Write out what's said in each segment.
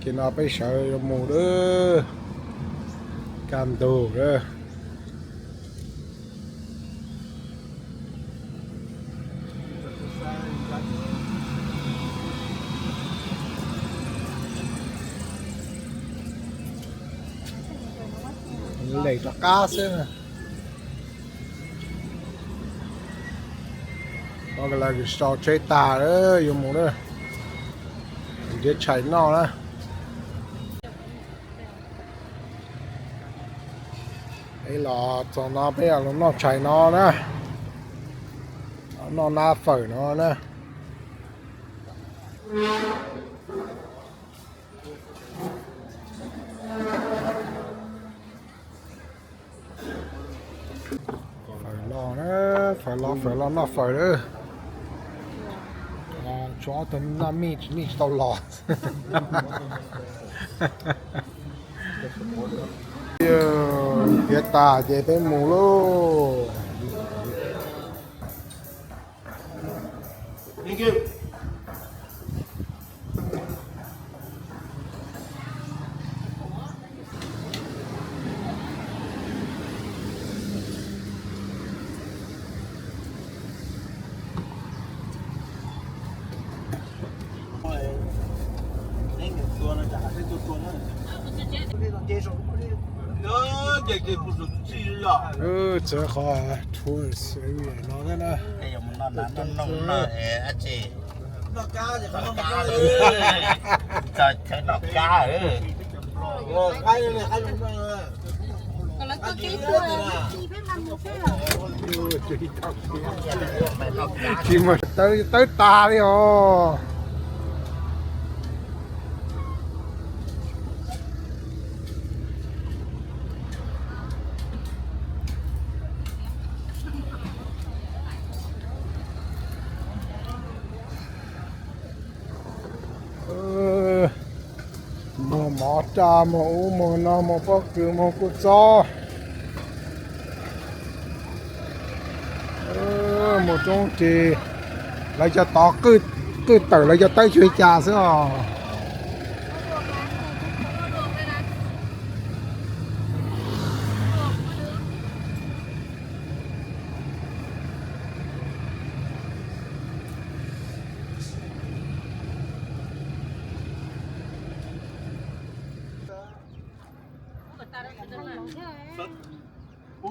Ces no peb sawv yuav mus lawm, kaj ntug lawm. Lem rov qab xwb. Los sau tsheb tag lawm, yuav mus lawm, nrhiav tshais noj na. Peb los txog no peb los noj tshais no na, noj nab fawm no na. Fawm los na, fawm los, fawm los noj fawm lawm. Tshuav ob tug noj mij, mij tsis tau los. Tiav tas ces peb mus lauj. Txawv qhov tourist area no thiab na. Tsis muaj tawb, tawb tas li os. Muag mov raj, muag ub muag no, muag pob kws, muag kua txob. Muag roob ris, lawv cov tod qwj tawm lawv cov tawb cuag li cas xwb os.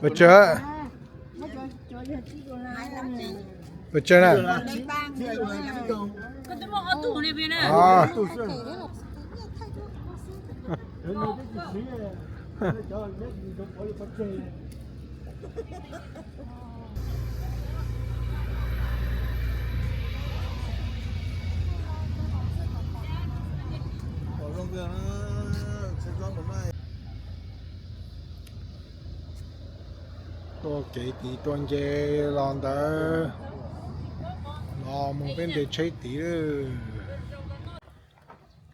Pes tsawg? Pes tsawg na? Tuaj kev tid tuaj nce los ntawd, los mus peb nres tsheb tid.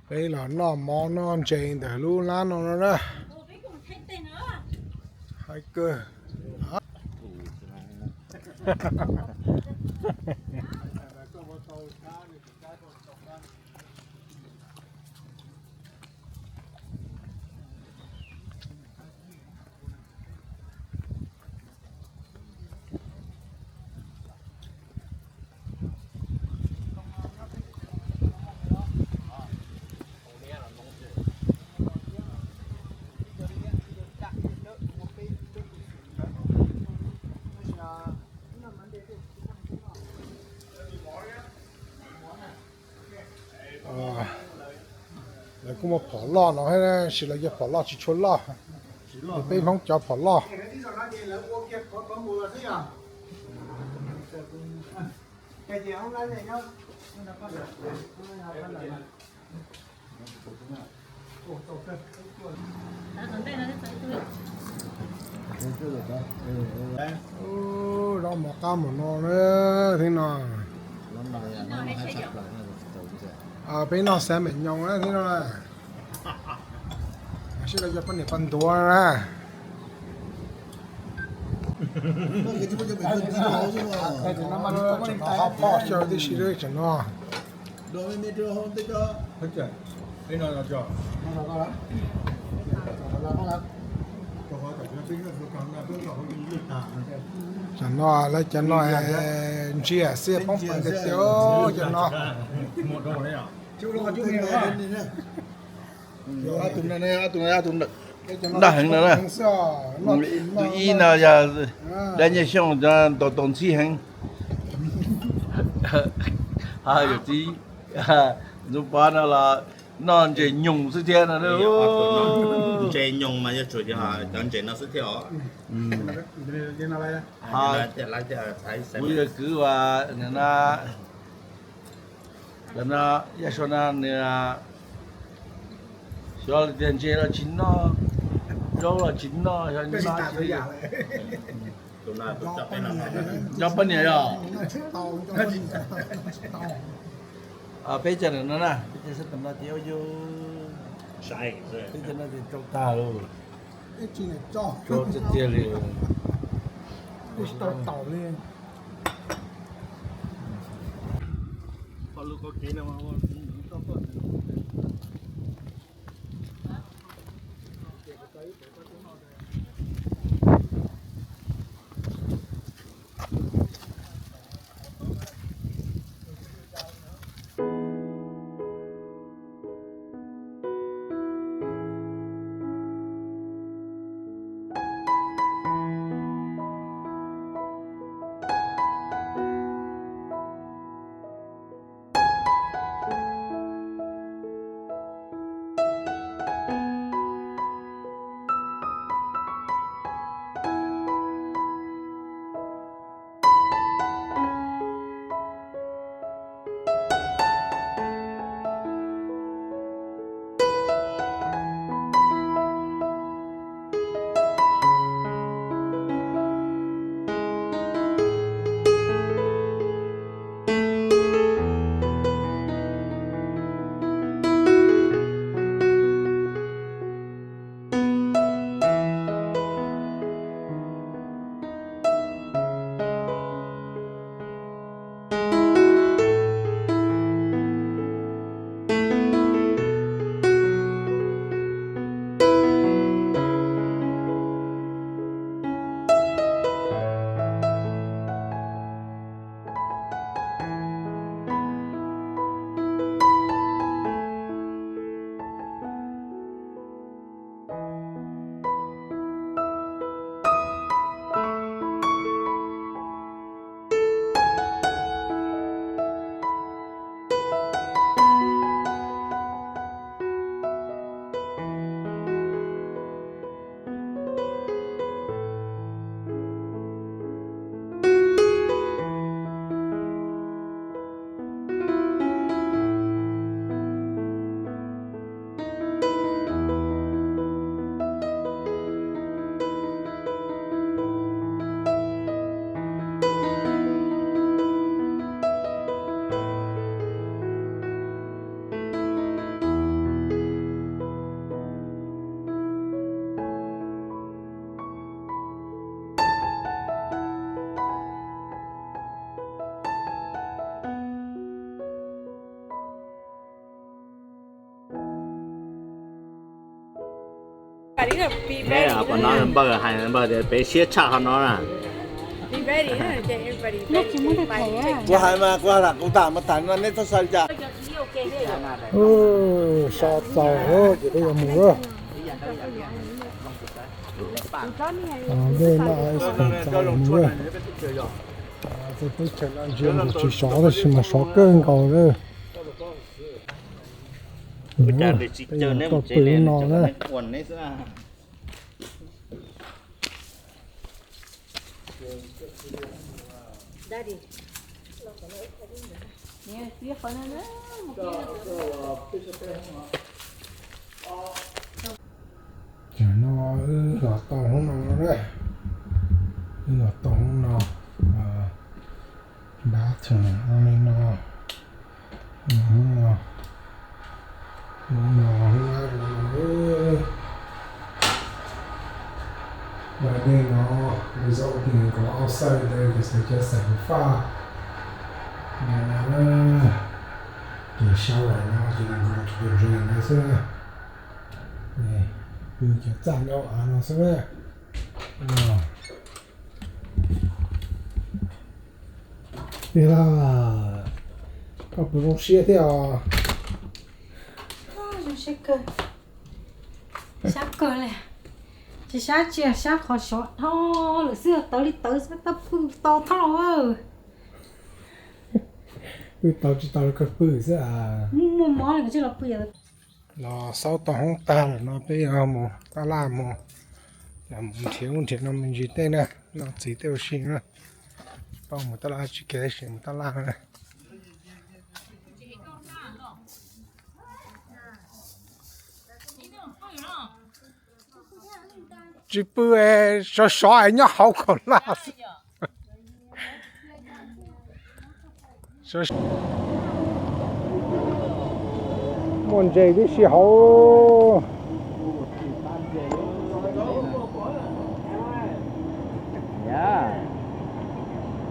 Peb los noj mov noj ntses ntawm lub lab no no na. Hais kawg. Lawv kuj muaj phom loj no thiab, tab sis lawv cov phom loj tsis tshua loj. Peb Hmoob cov phom loj. Zaub mov qab mus no na, thiab no. Peb noj xav mem nyoos na thiab no. Sib lawv cov poj niam poj ntuav na. Qhov poj xyaw tib si lawm tsam no. Cov no lawv cov no ntsia xwb poob plaws tiag tiag cov no. Ntaj heev no na. Tus ib no yog dab Nyiaj Xyooj, ntaus tau ntxhib heev. Yawm txiv Ntxoov Pov no los noj ntses nyoos xwb thiab no. Ntses nyoos mas yuav tsum yog cov ntses no xwb thiab os. Kuv yawg kwv uas no, cov no, yaj sua no nws xyov tias ntses los tsis noj, zaub los tsis noj, xyov noj tsis li. Cov poj niam yog peb cov no na, peb cov sab tom no ces ua yus, peb cov no ces tsau tag lawm, tsau tiag tiag li. Pom no npawg hais npawg tias peb siab tshaj qhov no na. Kuv hais mas kuv hais kuv tham mas tham no neb txhob xav li cas. So txaus ces peb yuav mus lawm. Dej no txaus mus lawm. Tej teb chaws no ntsia nkaus tsis sov tab sis mas sov kawg nkaus lawm. Peb yuav tuaj pw lub no na. Ces no wb los tau hoob no na, wb los tau hoob no, bathroom no li no, hoob no, hoob no, hoob no. Ua dej no, resulting có outside there is just a fire. Sau no ces nws nkaus cov ntses no xwb, pw cov txaj nyob av no xwb. Tiag, koj puas zoo siab thiab os? Zoo siab kawg, sab kawg li. Tsis sab tsi, sab qhov sov dhau lawm xwb, tawv li tawv xwb, tab pw tau thoob lauj. Pw tau tsis tau los kawg pw xwb. Muaj mob li koj tsis los pw. Los xaub tau hoob tag lawm no peb yuav mus tab laj mus, mus nrhiav ub nrhiav no me ntsis tej na, noj txiv tej ua si na. Tsis paub mus tab laj tsis kev tab sis mus tab laj na. Tsis pw, sov sov es nyob hauv khaum laj. Muaj ntses tib si hauv.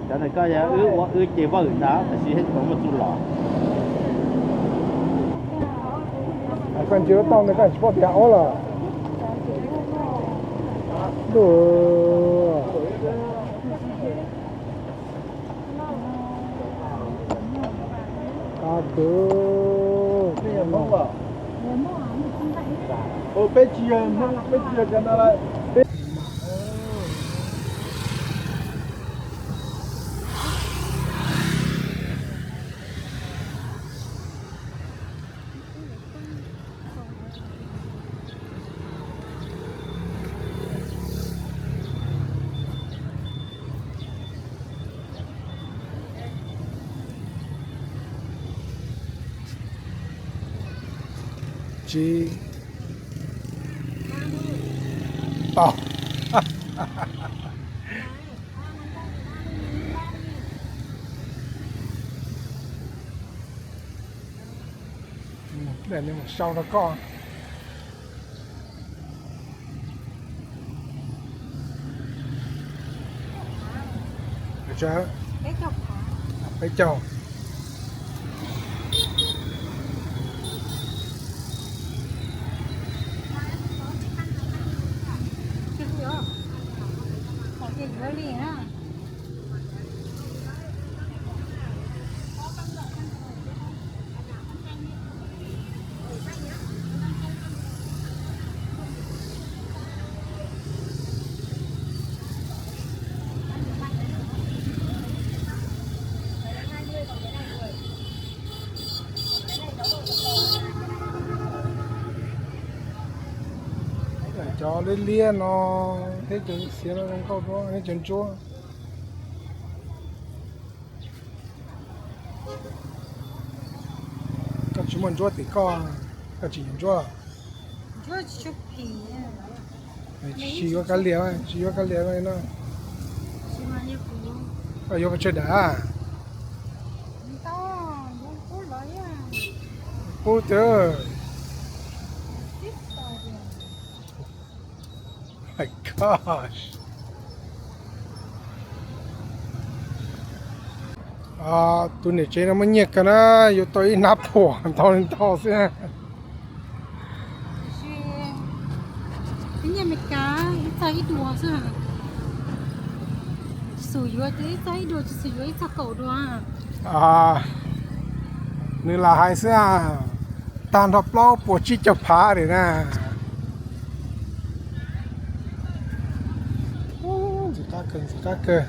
Cov ntawd koj yog wb ua wb ces vawm ntag, tab sis tsis tau muaj txuj lom. Koj ntsia lub tauj ntawd koj tsis paub tias ob lawm. Ntuj. Qab kawg. Peb tsis yog Hmoob, peb tsis yog cov no lawm. Tsis tau. Sau rau koj. Peb caug. Cov liab liab no thiab cov xiav no zoo nkauj dua thiab cov ntsuab. Koj tsis muaj ntsuab tim koj, koj tsis nyiam ntsuab. Tsis yuav kab lias, tsis yuav kab lias no. Koj yuav pes tsawg daim? Pub twg? My gosh. Tus niam tsev no muaj nyiaj kawg na, yuav tau ib hnab phuam ntau li ntau xwb. Ib nyuag Meskas ib txog ib dua xwb. Xum yuav ib txog ib dua, tsis xum yuav ib txog kaum dua. Nws lam hais xwb, tag nrho plaub puas tsib caug phav li na. Ntxim qab kawg, ntxim qab kawg.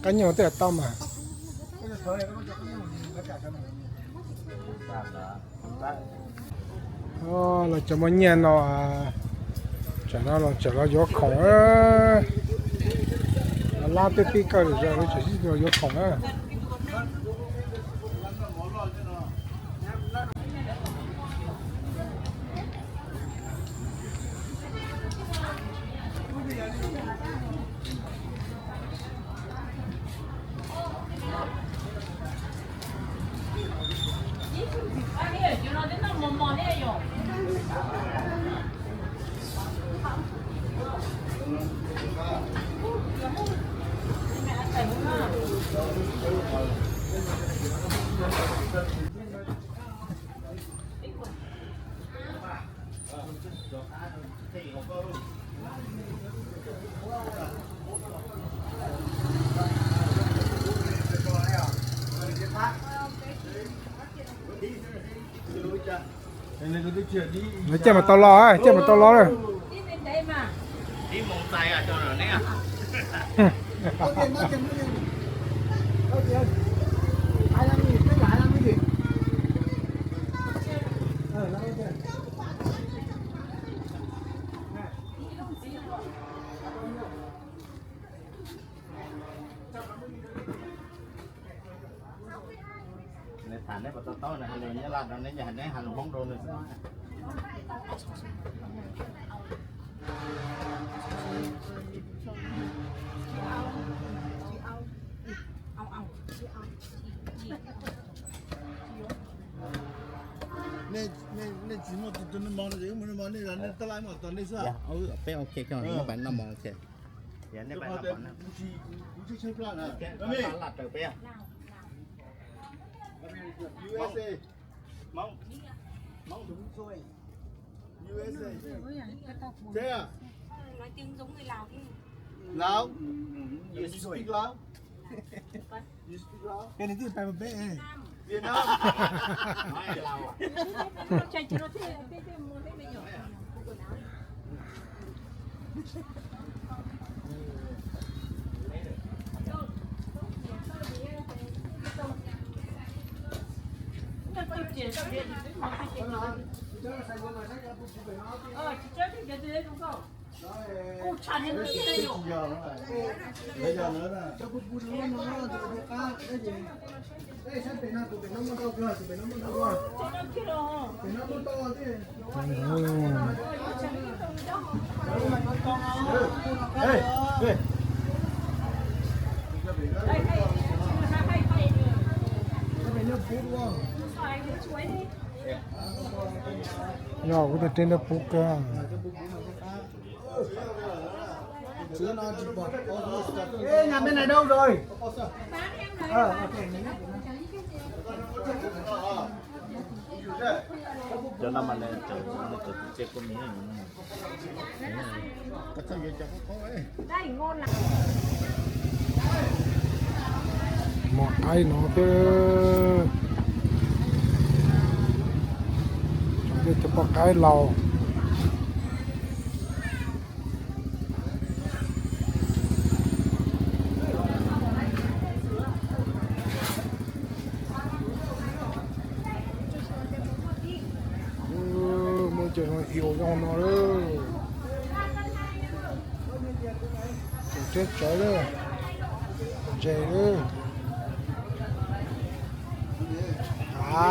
Qab nyuj tej tau mas. Los cov muaj nyiaj no, tsam no los tseem los yuav khoom. Lab tej tib kawg lawm, lawv tseem sib los yuav khoom na. Lawv caj mas tau los, caj mas tau los lawm. Nws tham neb puas to taub, nws hais lus Nyab Laj rau neb, neb hais lus Hmoob rau nws xwb. Nej tsis muaj tus nws mos no ces wb mus nws mos nej, nej tab laj mos tos nej xwb. Peb ok, neb pais noj mov ok. Yog neb pais noj mov na. Kuv tsis tshaib plab na. USA. USA. Thế à? Nói tiếng giống người Lào thế. Lào? You speak Lao? You speak Lao? Cái này thì phải một bé. Việt Nam. Nói Lào à? Yog kuv tus tij no pub kawg. Ê, nhà bên này đâu rồi? Ờ, ok. Cov no mas nws cov tus tsev kuj me. Mos qaib no thiab, cov poj qaib laus. Muaj cov zoo i ua zoo no lawm. Tus teb tsawv lawm. Ntses lawm. A,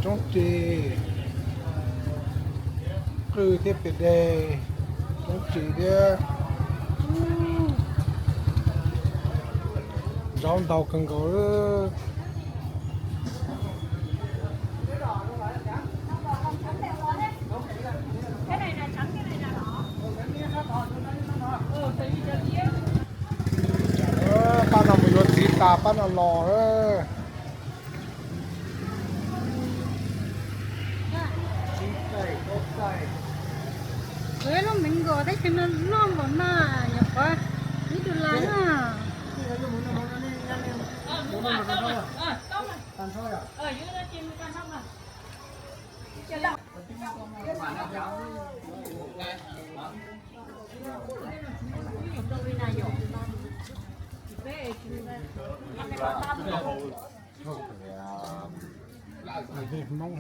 roob ris, qwj thiab pes dej, roob ris thiab. Zaub ntau kawg nkaus. Pab no mus yuav txiv tas pab no los. Lub meev nkaus teb chaws no loj npaum no, nyuam qhuav ib tug lais na. Hmoob.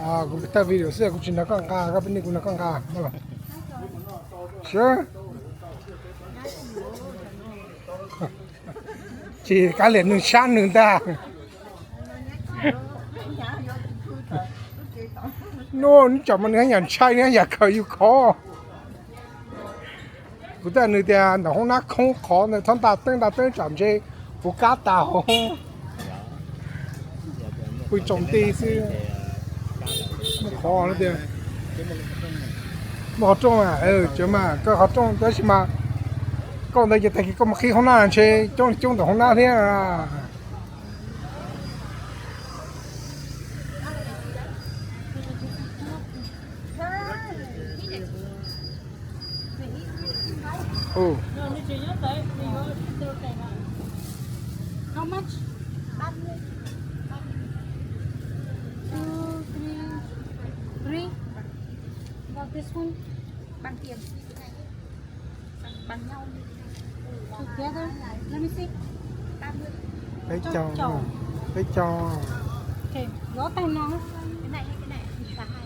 Kuv tag video xwb, kuv tsis nrog koj nqa, koj peb ne kuv nrog koj nqa. Sure. Tsis kav liam nws sab nws ntag. No, nws tsam mas nws yam ntshai, nws yam khaws yus khov. Kuv teb nws tias ntawm hoob nab khoob qhov ntawd, txhob nta teeb, nta teeb tsam ntshe puv kab tas hauv. Pw tsaus nti xwb. Muaj qhov tias, muaj qhov rooj, tsis mas koj qhov rooj tab sis mas koj ntawd ces tag kis koj mus qhib hoob nab ntshe coob coob ntawm hoob nab thiab. How much? Two, three, three. Got this one. Bằng tiền. Bằng nhau. Together. Let me see. Peb caug. Peb caug. Ok, gõ tay no. Cái này hay cái này? Cả hai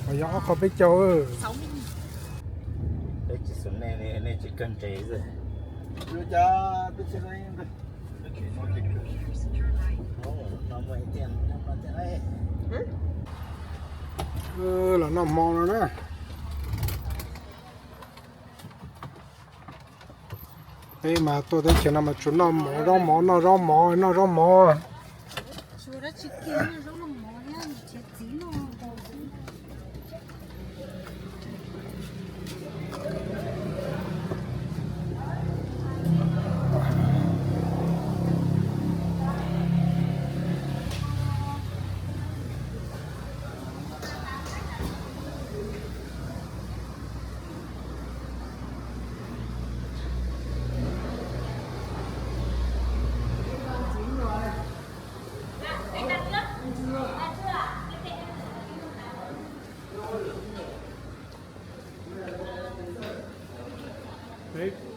ạ. Yog ob qho peb caug. Sáu mươi nghìn. Peb tsis xum nej, nej tsis kawg ntse xwb. Los noj hmo no na. Peb mas tuaj teb chaws no mas tsuas noj mov, zaub mov, noj zaub mov, noj zaub mov.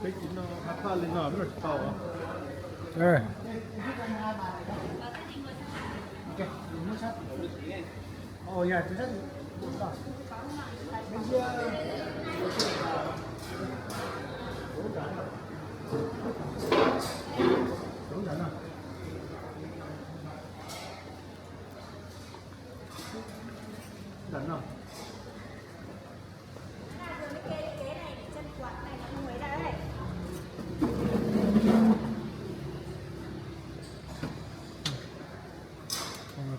Peb tsis noj hab paj li no noj tsis tau.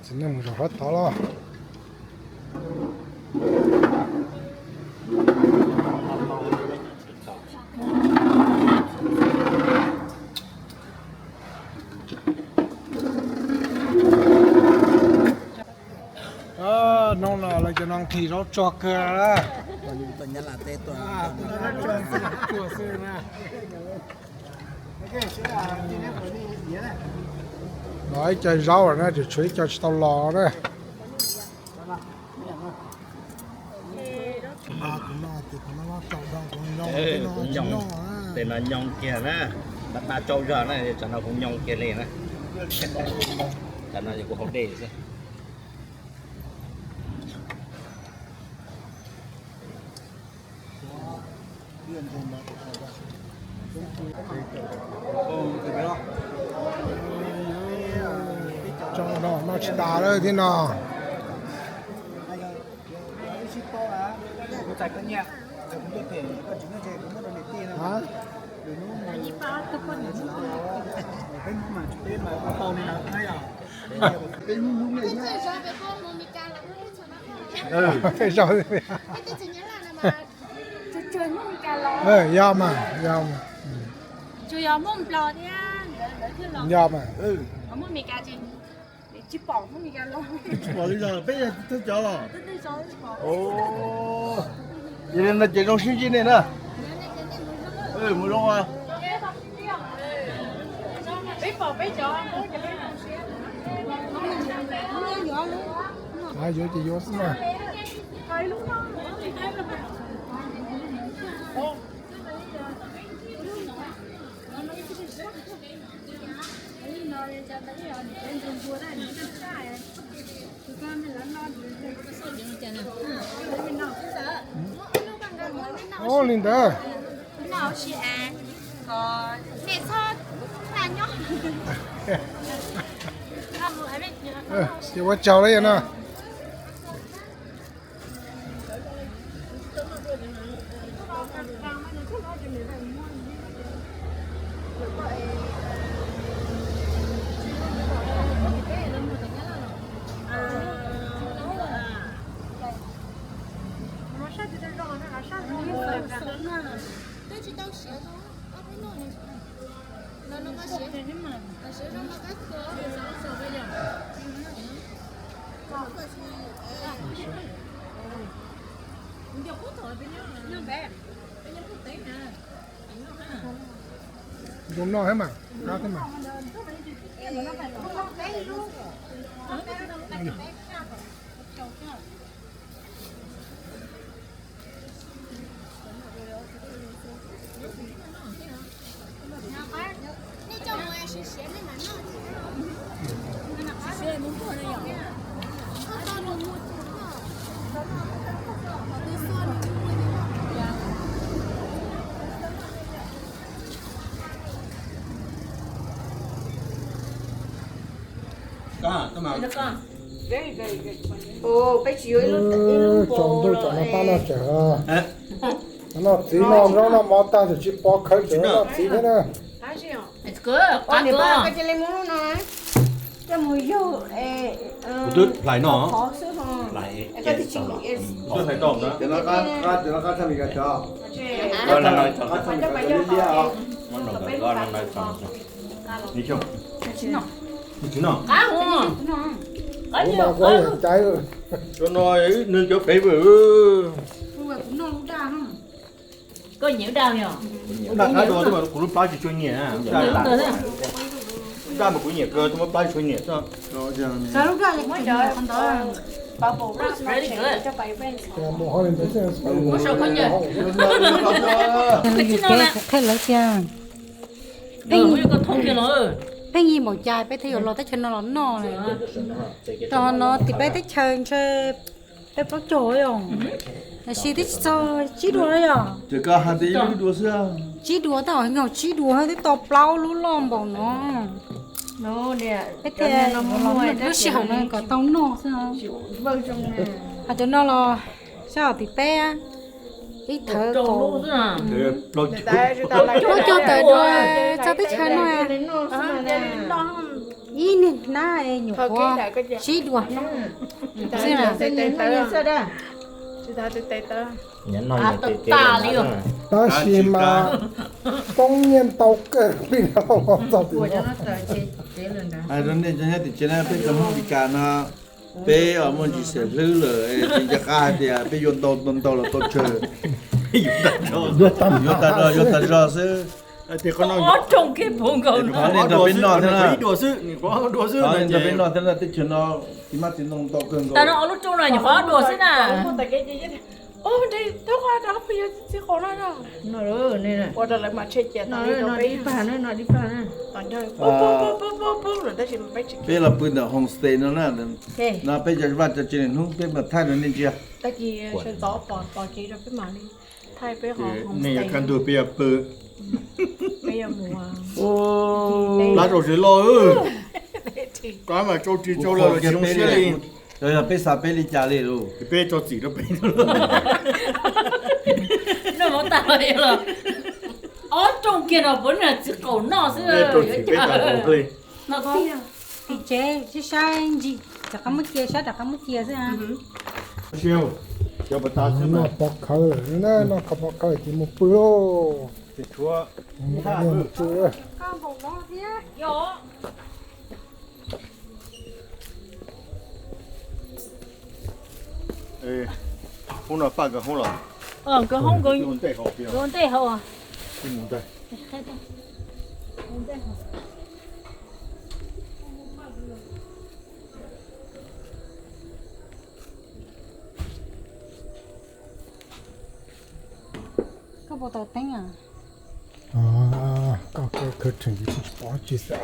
Txiv neej mus zaum sab tod los. Hnub no lawv cov no nqhis zaub tsuag kawg na. Los ib co zaub lawm na, tseem tshuav ib co tsis tau los na. Kuv nyoos, tes no nyoos kiag na, npaj npaj tsau zog na, tsam no kuv nyoos kiag li na. Tsam no kuv haus dej xwb. Tsau no noj tsis tas lawm thiab no. Peb zaug. Yog mas, yog mas. Yog mas. Tsis pom li os, peb yog thawj cov los. Yog li no ces zoo siab ntsib nej na. Mus zoo. Yuav ces yuav xwb na. Ua li ntawd. Ces ua tsaug li no. Zoo noj thiab mas, qab thiab mas. Tsaus ntuj tam no pab noj tsev. Noj txiv noj zaub noj mov tag tus tsis pov khawv tsev noj txiv thiab na. Kuv twb hlais no. Hlais no. Hlais tau na. Ni tsis no. Cov no nws cov pem vwm. Koj nyiam daj os? Daj qab dua mas kuv lub plab tsis tshua nyiam. Daj mas kuv nyiam kawg, tus muab plab tsis tshua nyiam. Kuv qhia lawv tias pheej yig npaum cas peb thiaj yuav los teb chaws no los noj. Rau qhov no tim peb teb chaws ntshe peb plaub caug os, tiam sis twb tsis txog tsib dua na yom. Tsib dua, tab tom nyuag tsib dua twb tau plaub lub loj npaum no. Peb thiaj lub sij hawm no kom tau noj xwb. Hos cov no los sab tim peb ib thawv kaum, plaub caug tawm dua txog teb chaws no. Ib niag hnab nyuam qhuav tsib dua xwb. Tab sis mas poob nyiaj ntau kawg li no txog tim no. Rau nej cov nyob tim tsev na, peb cov Hmoob Meskas no, peb muaj ntsis xeem hlwb lawm, tsis nco qab hais tias peb yuav ntau ntau ntau los tau tsawg. Yuav tas zog, yuav tas zog xwb. Qhov nej nrog peb noj thiab na, qhov nej nrog peb noj thiab na, teb chaws no txiv hmab txiv ntoo ntau kawg nkaus. Ua dua xwb na. Peb los pw ntawm homestay no na, no peb cov vaj cov tsev niaj hnub peb mam thaij rau nej ntsia. Nej yuav kaj ntug peb yuav pw. Plab rau tsev loj, plab mas tsau ris tsau laws tsis zoo siab li. Yog peb xav peb li cas li lauj? Peb tso txim rau peb. Noj mov tag los ob rooj kiag no puav leej txiv qaum noj xwb. Tim tsev sib saib ntsis, rov qab muab cia, saib rov qab muab cia xwb. Noj pov khawv lawm na, noj kho pov khawv ces mus pw lauj. Mus pw. Hnub no paj nkawd hoob los? Nkawd hoob, nkawd ua ntej hauv. Koj puas tau teeb a? Koj khawv kheev ces tsis pom tsi xav.